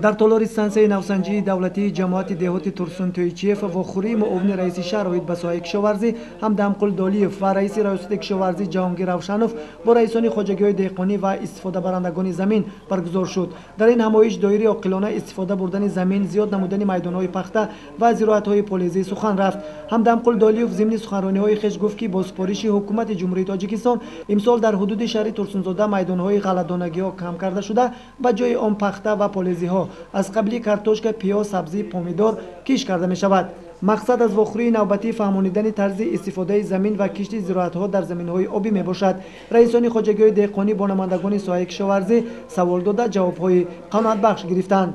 Дар толори стансияи навсанҷии давлатии ҷамоати деҳоти Турсун Тӯйчиев вохӯрии муовини раиси шаҳр оид ба соҳаи кишоварзӣ Ҳамдамқул Долиев ва раиси раёсати кишоварзӣ Ҷаҳонгир Равшанов бо раисони хоҷагиҳои деҳқонӣ ва истифодабарандагони замин баргузор шуд. Дар ин ҳамоиш доири оқилона истифода бурдани замин, зиёд намудани майдонҳои пахта ва зироатҳои полезӣ сухан рафт. Ҳамдамқул Долиев зимни суханрониҳои хеш гуфт, ки бо супориши ҳукумати Ҷумҳурии Тоҷикистон имсол дар ҳудуди шаҳри Турсунзода майдонҳои ғалладонагиҳо кам карда шуда, ба ҷои он пахта ва полезиҳо аз қабили картошка, пиёз, сабзӣ, помидор кишт карда мешавад. Мақсад аз вохӯрии навбатӣ фаҳмонидани тарзи истифодаи замин ва кишти зироатҳо дар заминҳои обӣ мебошад. Раисони хоҷагиҳои деҳқонӣ бо намояндагони соҳаи кишоварзӣ савол дода, ҷавобҳои қаноатбахш гирифтанд.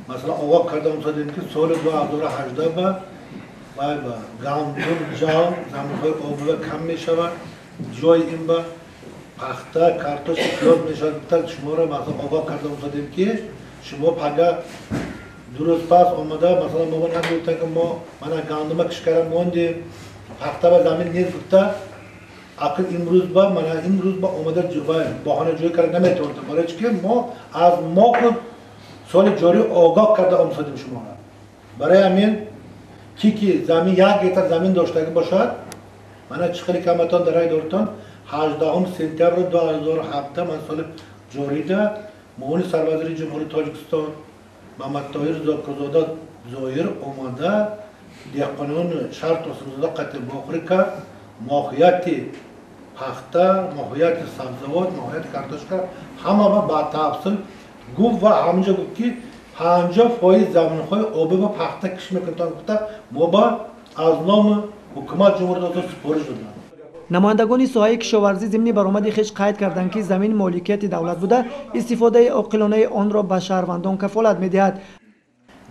Масалан, оғоз карда мусадем, ки соли 2018 ба гандум, ҷав заминҳои обӣ кам мешавад, ҷои ин ба пахта, картошка, пиёз мешавад. Шуморо масалан оғоз карда мусадем, ки шумо пага ду рӯз пас омада, масалан, мо нагуфтан, ки мо мана гандума кишкара мондем, пахта ба замин нест гуфта, ақл имрӯз ба мана имрӯз ба омада баҳонаҷӯӣ карда наметавонем. Барои чи ки мо аз моҳу соли ҷорӣ огоҳ карда омсодем шуморо. Барои ҳамин ки замин як гектар замин доштагӣ бошад, мана чӣ хеле каматон дар рай доритон, 18 сентябри 2017 ман соли ҷорида муовини сарвазири Ҷумҳурии Тоҷикистон Мамадтоҳир Зокирзода Зоҳир омада деҳқонони шаҳр Турсунзода қатъи вохӯрӣ кард. Моҳияти пахта, моҳияти сабзавот, моҳияти картошка ҳама ба тафсил гуфт ва ҳаминҷо гуфт, ки 50% заминҳои обӣ ба пахта кишт мекунанд, гуфта мо ба аз номи ҳукумати Ҷумҳурии Тоҷикистон супориш додем. Намояндагони соҳаи кишоварзӣ зимни баромади хеш қайд карданд, ки замин моликияти давлат буда, истифодаи оқилонаи онро ба шаҳрвандон кафолат медиҳад.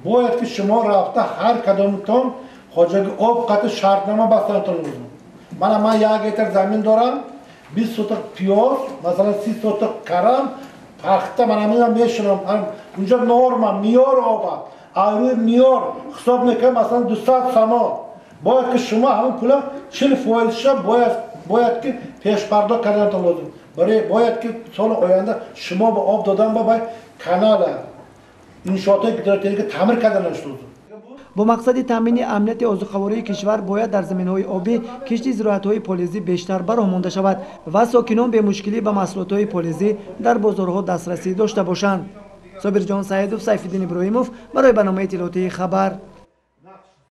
Бояд ки шумо рафта ҳар кадомтон хоҷаги об қатъи шартнома бастанатон лозим. Мана ман як гектар замин дорам, 20 сотиқ пиёз, масалан, 30 сотиқ карам, пахта мана мина мешунам. Унҷо норма, меъёр об аз рӯи меъёр ҳисоб мекунам, масалан, 200 сомон. Бояд ки шумо ҳамин пула 40 фоизша бояд ки пешпардохт карданатон лозим. Барои бояд ки соли оянда шумо ба об додан ба бай канала иншоотҳои гидротехника таъмир карданаш лозим. Бо мақсади таъмини амнияти озуқавории кишвар бояд дар заминҳои обӣ кишти зироатҳои полезӣ бештар ба роҳ монда шавад ва сокинон бемушкилӣ ба маҳсулотҳои полезӣ дар бозорҳо дастрасӣ дошта бошанд. Собирҷон Саидов, Сайфиддин Иброҳимов барои барномаи иттилоотии «Хабар».